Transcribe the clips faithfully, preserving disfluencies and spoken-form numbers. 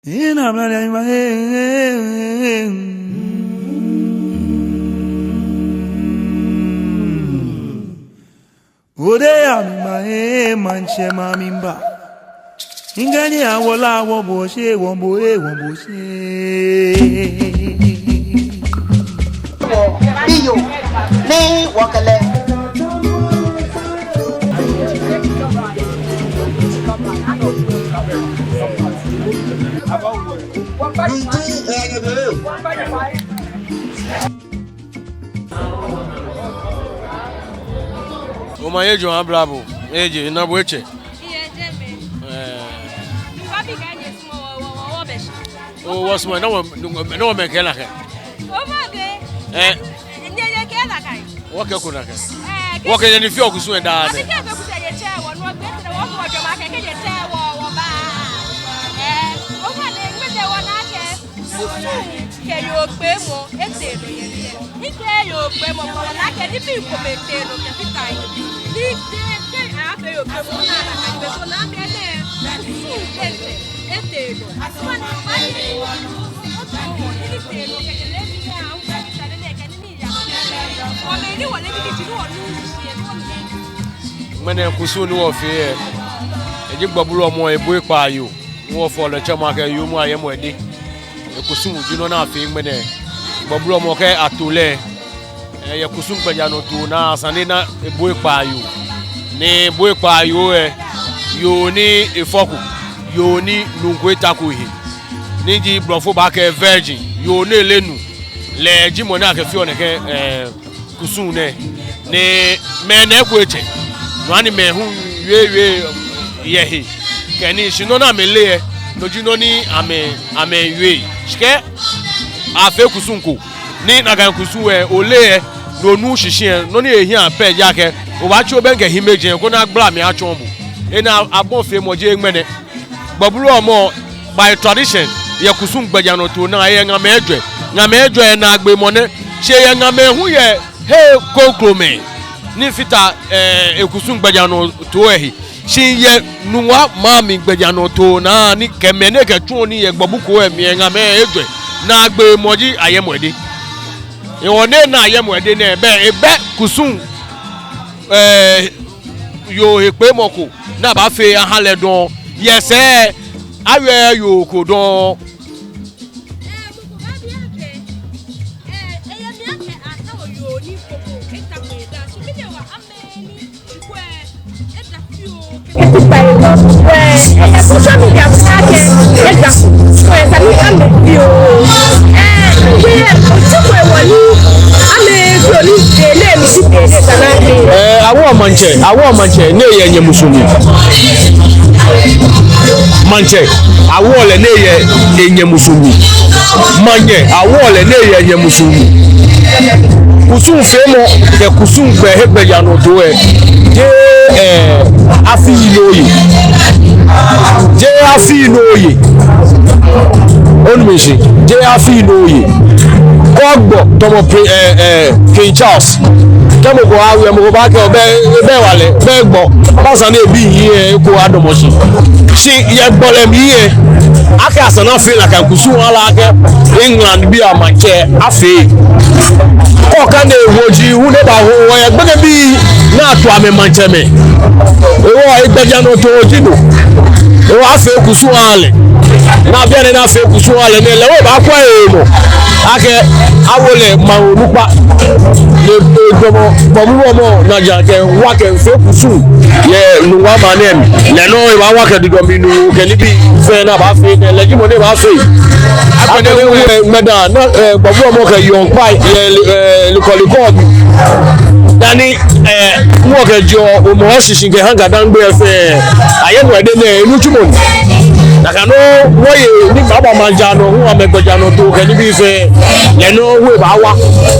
Ina mla ya ima, eh, eh, eh. Ode ya mi ma, eh, maŋtsɛ ma mi mba. Ŋkɛɛ ni awo lɛ awo bo shi, wo bo, eh, wo bo shi. Iyo, ni wɔkɛ lɛ. Omanye jɔɔmɔ abla bo, eji, ena bo etsɛ. Ɛɛ. Oo, wɔsumɔɔ, ni wɔ, ni wɔmɛi kɛɛ nakai. Ɛɛ. Wɔkɛɛ eko nakai. Wɔkɛ nyɛ ni feɔ kusum lɛ daa nɛɛ. Kusum kɛ yoo kpeemɔ etee nɔ yɛ biɛ. Ni kɛ yoo kpeemɔ kɔlɔ naa kɛ nibii komɛi tee nɔ kɛfata he. Ni tee, tee afee yoo kpeemɔ naa, naa kɛ nibii so naa kɛ nɛɛ. Kusum kɛ etee, etee nɔ. Asuma ni ba ye. Otee nɔ kɛ kɛlɛ ni ya, o kɛ fata nɛɛ kɛ ni ya. Wɔmɛi ni wɔle ni kiji ni wɔnu shi yɛ ni wɔnu. Ŋmɛnɛ kusum ni wɔfee lɛ, eji gbɔbulɔmɔ, ebɔi kpaanyɔ. Ni wɔfɔɔ lɛ tsɛmɔ akɛ yoomo ayɛmɔ ede. Ekusum ji nɔ ni afee ŋmɛnɛ. Gbɔbulɔmɔ kɛ ato lɛ, ɛɛ, yɛ kusum gbɛjianɔtoo naa, esa ni ena ebɔi kpaanyɔ. Ni ebɔi kpaanyɔ lɛ, yoo ni efɔko, yoo ni nuu ko etako ehe, ni ji blɔfo baakɛɛ virgin, yoo ni eleee nuu, lɛ ji mɔ ni akɛfeɔ nɛkɛ, ɛɛ, kusum nɛɛ, ni mɛi nɛɛ eko etsɛ. No hewɔ ni mɛi hu wiewie yɛ he kɛ nii, shi nɔ ni amɛle lɛ, no ji nɔ ni amɛ, amɛwie. Shi kɛ afee kusum ko, ni nakai kusum lɛ ole lɛ, ni onu shishi lɛ, nɔ ni ehiaa pɛ ji akɛ obaatsi obɛŋkɛ hiɛmɛiji lɛ koni agbala mli atsɔɔ bo. Enɛ abɔfeemɔ ji ŋmɛnɛ. Gbɔbulɔmɔ by tradition, yɛ kusum gbɛjianɔtoo naa, eyɛ ŋamɛi ejwɛ. Ŋamɛi ejwɛ lɛ naagbee mɔ nɛ. Shi eyɛ ŋamɛi hu yɛ hei krokomɛi ni fata, ɛɛ, ekusum gbɛjianɔtoo lɛ he. Shi yɛ Nuŋua maŋ mli gbɛjianɔtoo naa ni kɛ mɛi ni kɛtsuɔ nii yɛ gbɔbu ko lɛ mli lɛ, ŋamɛi ejwɛ. Naagbee mɔ ji ayɛmɔ ede. Hewɔ ni ena ayɛmɔ ede nɛɛ, bɛ ebɛ kusum, ɛɛ, yoo hekpeemɔ ko ni abaafee aha lɛ dɔŋŋ. Yɛ sɛɛ, awie yoo ko dɔŋŋ. Ɛɛ, awoɔ maŋtsɛ, awoɔ maŋtsɛ ni yɛ nyɛ musu mli. Maŋtsɛ, awoɔ lɛ ni yɛ enyɛ musu mli. Maŋnyɛ, awoɔ lɛ ni yɛ enyɛ musu mli. Kusum feemɔ kɛ kusum gbɛ he gbɛjianɔtoo lɛ, jeee, ɛɛ, afii ni oye. Jeee afii ni oye. Onu mishishi? Jeee afii ni oye. Kɛ ogbɔ tamɔ Pri-, ɛɛ, ɛɛ, King Charles, kɛ mɔ ko awie, mɔ ko baakɛɛ obɛ, obɛ hewalɛ, obɛ gbɔ. Bɔ ni esa ni ebii ahi lɛ, eko adamɔ shi. Shi yɛ gbɔlɛ mli lɛ, akɛ esa ni afee nakai kusum aha lɛ akɛ England bii amaŋtsɛ afee. Kɛ okane woji hu ni baaho, wɔyɛ gbekɛbii ni ato amɛ maŋtsɛmɛi. Hewɔ egbɛjianɔtoo ji no. Hewɔ afee kusum aha lɛ. Ni bianɛ ni afee kusum aha lɛ nɛɛ, lɛ hu ebaakwɛ ehe nɔ akɛ awo lɛ maŋ onukpa. Ni, e, gbɔmɔ, gbɔmɔ, gbɔmɔ najiaŋ kɛ wa kɛ fee kusum yɛ Nuŋua maŋ nɛɛ mli. Lɛ nɔŋŋ ebaawa kɛ dudɔ mli nuu kɛ nibii fɛɛ ni abaafee nɛɛ, lɛ ji mɔ ni baafee. Agbɛnɛ hu lɛ, ŋmɛnɛ, ni, ɛ, gbɔbulɔmɔ kɛ yɔɔ kpa yɛ, ɛ, likɔlikɔ mli. Dani, ɛ, mɔ kɛjɛɔ Hɔmɔwɔ shishi kɛha Ga-Dangme fɛɛ, ayɛmɔ ede nɛɛ enitsumɔ ni. Nakai nɔŋŋ wɔye ni baba maŋ ja nɔ hu amɛgbɛjianɔtoo kɛ nibii fɛɛ, lɛ nɔŋŋ hu ebaawa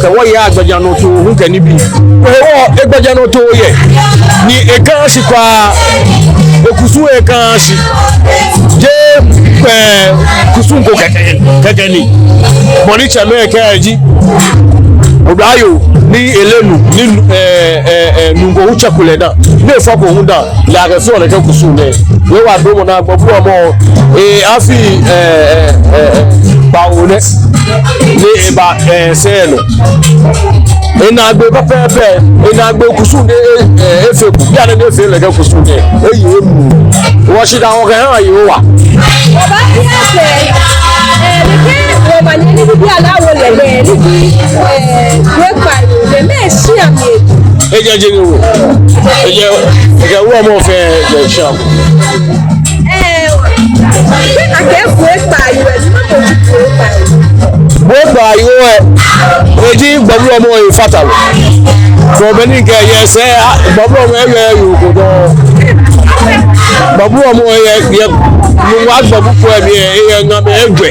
kɛ wɔye agbɛjianɔtoo hu kɛ nibii. Hewɔ egbɛjianɔtoo yɛ, ni ekaaa shi kwraa, ekusum ekaaa shi. Jeee, ɛ, kusum ko kɛkɛ, kɛkɛ ni. Bɔ ni tsɛmɛi kɛɛ ji, Oblayoo ni ele nu, ni, eh, eh, eh, nuu ko hu tsɛko lɛ naa, ni efɔko hu daa, lɛ akɛfeɔ nɛkɛ kusum nɛɛ. Yehowa duromɔ naa, gbɔbu amrɔ, eh, afi, eh, eh, eh, eh, kpawo nɛ, ni eba, eh, sɛɛ nɔ. Enaagbee pɛpɛɛpɛ, enaagbee kusum nɛɛ, eh, eh, efeko, bianɛ ni efee nɛkɛ kusum nɛɛ, eye emuu. Wɔshidaa wɔkɛhaa Yehowa. Wɔbaabi akɛ, eh, nɛkɛ wɔmaŋ nɛɛ nibii alaa wɔ lɛ, eh, nibii, eh, wekpa lɛ, mɛɛ shia mli? Ejɛ jɛŋ wo. Ejɛ, ejɛ wulɔmɔ fɛɛ, ejɛ shia. Eh, akɛ wekpa yoo, ni mɔ ko ji wekpa yoo. Wekpa yoo, eh, eji gbɔbu wulɔmɔ efata lɛ. Kɛ be ni kɛ yɛ sɛɛ, a, gbɔbu wulɔmɔ eyɛ yoo ko dɔŋŋ. Gbɔbu wulɔmɔ yɛ, yɛ, nungua gbɔbu ko yɛ mli, eyɛ ŋamɛi ejwɛ.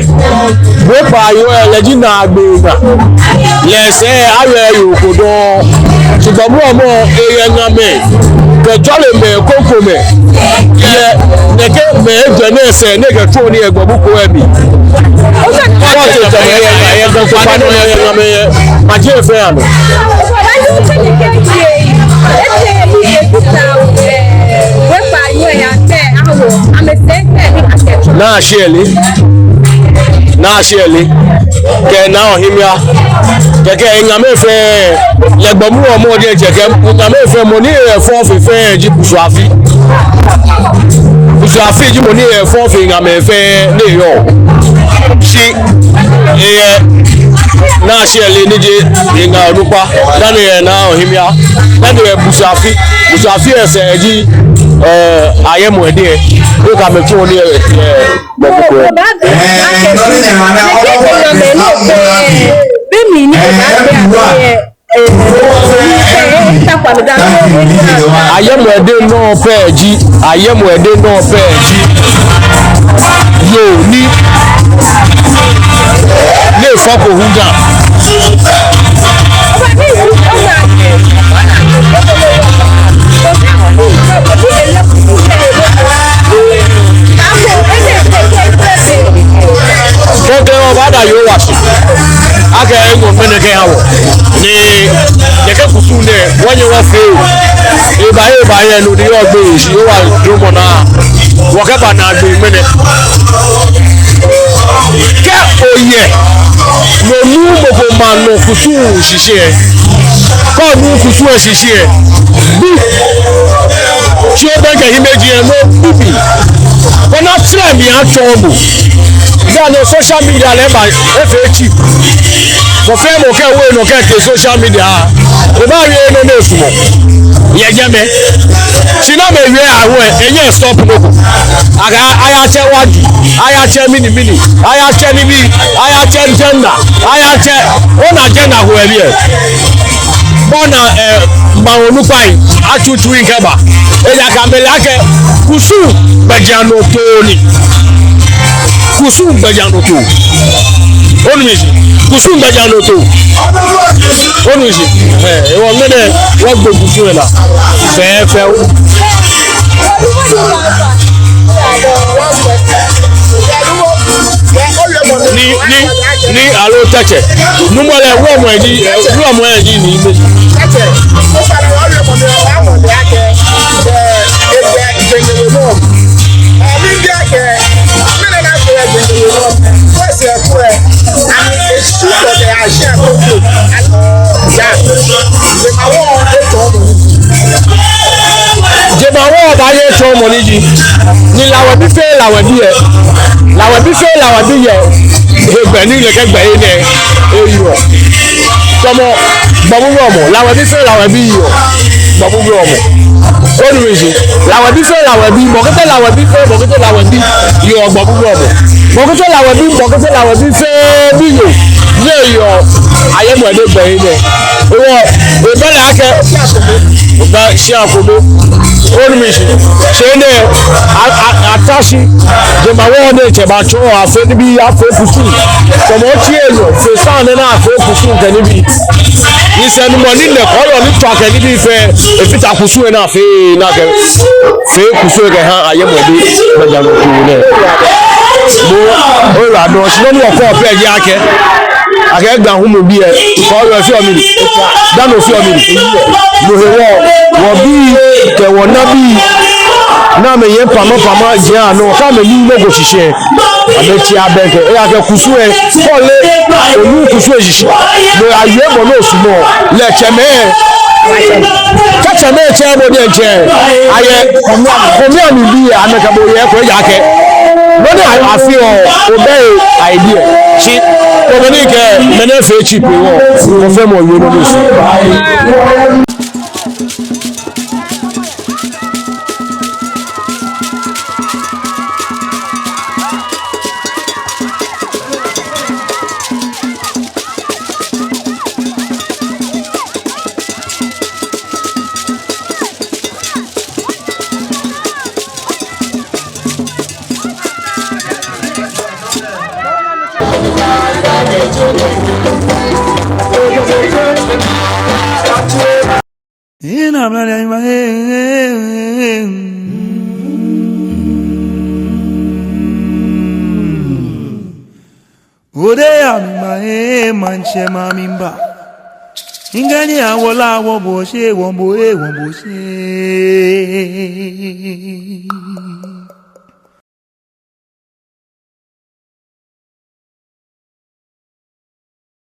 Wekpa yoo lɛ, lɛ ji naagbee ŋa. Lɛ sɛɛ ayɛ yoo ko dɔŋŋ. Shi gbɔbu wulɔmɔ eyɛ ŋamɛi kɛ jɔɔmɛi krokomɛi. Yɛ nɛkɛ mɛi ejwɛ nɛɛ sɛɛ ni ekɛtsuɔ nii yɛ gbɔbu ko yɛ mli. Kɔɔte tamɔ yɛ, yɛ gbɔbu ko yɛ mli, yɛ ŋamɛi yɛ. Maji efɛɛ anɔ. Naa Shirley, Naa Shirley, kɛ Naa Ohimia, kɛkɛ eŋamɛi fɛɛ, lɛ gbɔbu wulɔmɔ diɛŋtsɛ kɛ eŋamɛi fɛɛ, mɔ ni eyɛ fɔŋ fe fɛɛ ji Busu Afi. Busu Afi ji mɔ ni eyɛ fɔŋ fe eŋamɛi fɛɛ ni eyɔɔ. Shi eyɛ Naa Shirley ni ji eŋa onukpa, dani eyɛ Naa Ohimia, dani eyɛ Busu Afi. Busu Afi esɛɛ ji, eh, Ayemɔ Ede. Oka mɛi tsuɔ nii, eh, eh, gbɔbu ko. Be mli ni Ayemɔ Ede nɔ pɛ ji, Ayemɔ Ede nɔ pɛ ji yoo ni, ni efɔko hu daa. Kɛkɛ wɔbaada Yehowa shi akɛ eŋɔ ŋmɛnɛ kɛha wɔ. Ni nɛkɛ kusum nɛɛ wɔnyɛ wɔfee. Eba, eba yɛ nɔ ni yɔɔ gbɛ shi, Yehowa duromɔ naa, wɔkɛba naagbee ŋmɛnɛ. Kɛ oyɛ nɔ ni mɔ ko ma nɔ kusum shishi lɛ, kɛ onu kusum lɛ shishi lɛ, bi. Shi obɛŋkɛ hiɛmɛiji lɛ nɔ bibii. Koni atsɛ mi atsɔɔ bo. Bianɛ social media lɛ ba efee cheap. Mɔ fɛɛ mɔ kɛ ewe nɔ kɛtee social media, ebaawie nɔ ni esumɔɔ yɛ jɛmɛ. Shi namɛi wie awo lɛ, enyɛ stop nɔ ko. Akɛ ayatsɛ wagi, ayatsɛ mɛni mɛni, ayatsɛ nibii, ayatsɛ jɛnda, ayatsɛ, ona jɛnda ko ebi lɛ. Bɔ ni, eh, maŋ onukpai atsutsu lɛ kɛba. Ejaakɛ amɛle akɛ kusum gbɛjianɔtoo ni. Kusum gbɛjianɔtoo. Onu mi shishi. Kusum gbɛjianɔtoo. Onu mi shishi. Eh, ehewɔ ŋmɛnɛ wɔgbe kusum lɛ naa fɛfɛo. Ni, ni, ni aloo tɛtsɛ. Nuumo lɛ, wulɔmɔ ji, eh, wulɔmɔ ji ni. Tɛtsɛ. Jemawɔŋ baaye tsɔɔmɔ ni ji, ni Lawɛ bi fɛɛ Lawɛ bi lɛ, Lawɛ bi fɛɛ Lawɛ bi lɛ, hegbɛ ni nɛkɛ gbɛ lɛ nɛɛ eyɔɔ. Tamɔ gbɔbu wulɔmɔ, Lawɛ bi fɛɛ Lawɛ bi yɔɔ gbɔbu wulɔmɔ. Onu mi shishi. Lawɛ bi fɛɛ Lawɛ bi, mɔ kɛ tɛ Lawɛ bi fɛɛ, mɔ kɛ tɛ Lawɛ bi yɔɔ gbɔbu wulɔmɔ. Mɔ kɛ tɛ Lawɛ bi, mɔ kɛ tɛ Lawɛ bi fɛɛ biyoo ni yɔɔ Ayemɔ Ede gbɛ lɛ nɛɛ. Ehewɔ, ebɛ lɛ akɛ, oba shia ko bo. Onu mi shishi. Shi nɛɛ, a, a, ata shi. Jemawɔŋ nɛɛ tsɛ ba tsɔ afee nibii, afee kusum. Tamɔ otsi enyɔ, fee sane ni afee kusum kɛ nibii. Ni sɛɛnumɔ ni nɛɛ kɔɔyɔɔ ni tsɔ kɛ nibii fɛɛ, efata kusum lɛ naa fɛɛ naa kɛ. Fee kusum lɛ kɛha Ayemɔ Ede gbɛjianɔtoo nɛɛ. Bo, oyiwaladɔŋŋ, shi nɔ ni wɔkɛɔ pɛ ji akɛ, Akɛ Ga Homobii lɛ, Ga Homobii lɛ feɔ mɛni? Dani ofeɔ mɛni? No hewɔ, wɔbii kɛ wɔnabii ni amɛyɛ pamapama jɛmɛ nɔ, kɛ amɛnu nɔ ko shishi lɛ, amɛtsi abɛŋkɛ. Ejaakɛ kusum lɛ, kɛ ole onu kusum lɛ shishi, no aye bɔ ni osumɔɔ lɛ, tsɛmɛi. Kɛ tsɛmɛi tsɛ bo diɛŋtsɛ, ayɛ, kome amli bii lɛ, amɛkɛ bo yɛ eko, ejaakɛ nɔ ni afeɔ, obɛ he idea. Shi, kome ni kɛ mɛni fee tsi pe wɔ, kɔfɛ mɔ yɛ nɔ ni su. Ode ya mi ma, eh, maŋtsɛ ma mi mba. Ŋkɛɛ ni awo la, wɔbo she, wɔbo, eh, wɔbo she.